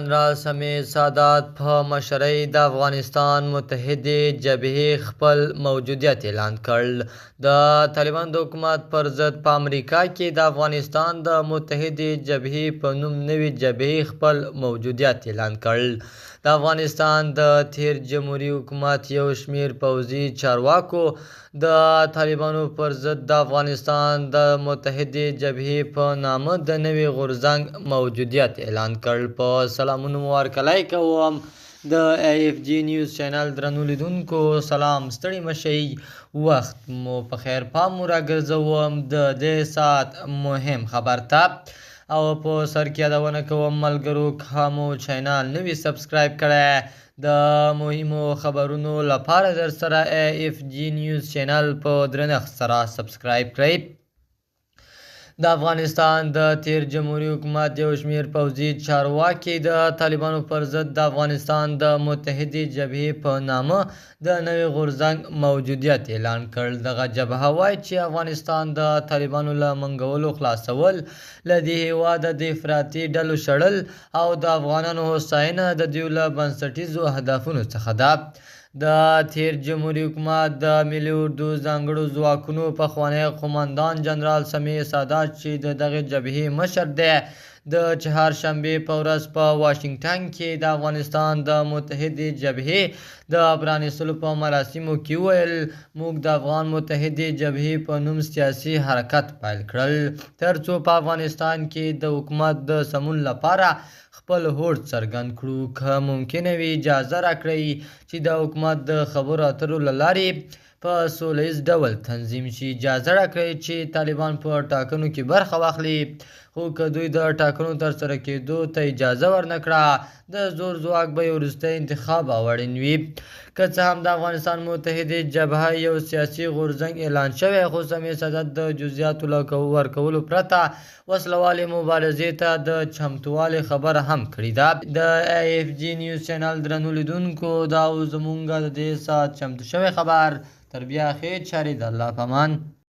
جنرال سمیع سادات په مشرۍ د افغانستان متحدې جبهې خپل موجودیت اعلان کړ. د طالبانو د حکومت پر ضد په امریکا کې د افغانستان د متحدې جبهې په نوم نوې جبهې خپل موجودیت اعلان کړ. د افغانستان د تېر جمهوري حکومت یو شمېر پوځي چارواکو د طالبانو پر ضد د افغانستان د متحدې جبهې په نامه د نوي غورځنګ موجودیت اعلان کړ. په سلامونو مو هرکلی کوم د ایف جی نیوز چینل درنو لیدونکو، سلام، ستړي مه شئ، وخت مو په خیر. پام مو راګرځوم د دې ساعت مهم خبر ته او په سر کې یادونه کوم ملګرو، که مو چینل نه وي سبسکرایب کړی، د مهمو خبرونو لپاره در سره ایف جی نیوز چینل په درنښت سره سبسکرایب کړئ. د افغانستان د تېر جمهوري حکومت یو شمېر پوځي چارواکي د طالبانو پر ضد د افغانستان د متحدې جبهې په نامه د نوي غورځنګ موجودیت اعلان کړ. دغه جبهه وايي چې افغانستان د طالبانو له منګولو خلاصول، له دې هېواده د افراطي ډلو شړل او د افغانانو هوساینه د دوی له بنسټیزو اهدافونو څخه ده. د تېر جمهوري حکومت د ملي اردو ځانګړو ځواکونو پخوانی قومندان جنرال سمیع سادات چې د دغې جبهې مشر دی، د چهارشنبې په ورځ په واشنګټن کې د افغانستان د متحدې جبهې د پرانیستلو په مراسمو کې وویل، موږ د افغان متحدې جبهې په نوم سیاسي حرکت پیل کړل ترڅو په افغانستان کې د حکومت د سمون لپاره خپل هوډ څرګند کړو. که ممکنه وي اجازه راکړئ چې د حکومت د خبرو اترو له لارې په سوله ییز ډول تنظیم شي. اجازه راکړئ چې طالبان په ټاکنو کې برخه واخلي، خو که دوی د ټاکنو ترسره کېدو ته اجازه ورنه کړه، د زور ځواک به یې وروستی انتخاب او اړین وي. که څه هم د افغانستان متحدې جبهه یو سیاسي غورځنګ اعلان شوی، خو سمیع سادات د جزئیاتو له ورکولو پرته وسلهوالې مبارزې ته د چمتووالي خبره هم کړې ده. د ایف جی نیوز چینل درنو لیدونکو، دا و زمونږ د دې ساعت چمتو شوی خبر. تر بیا ښې چارې، د الله په امان.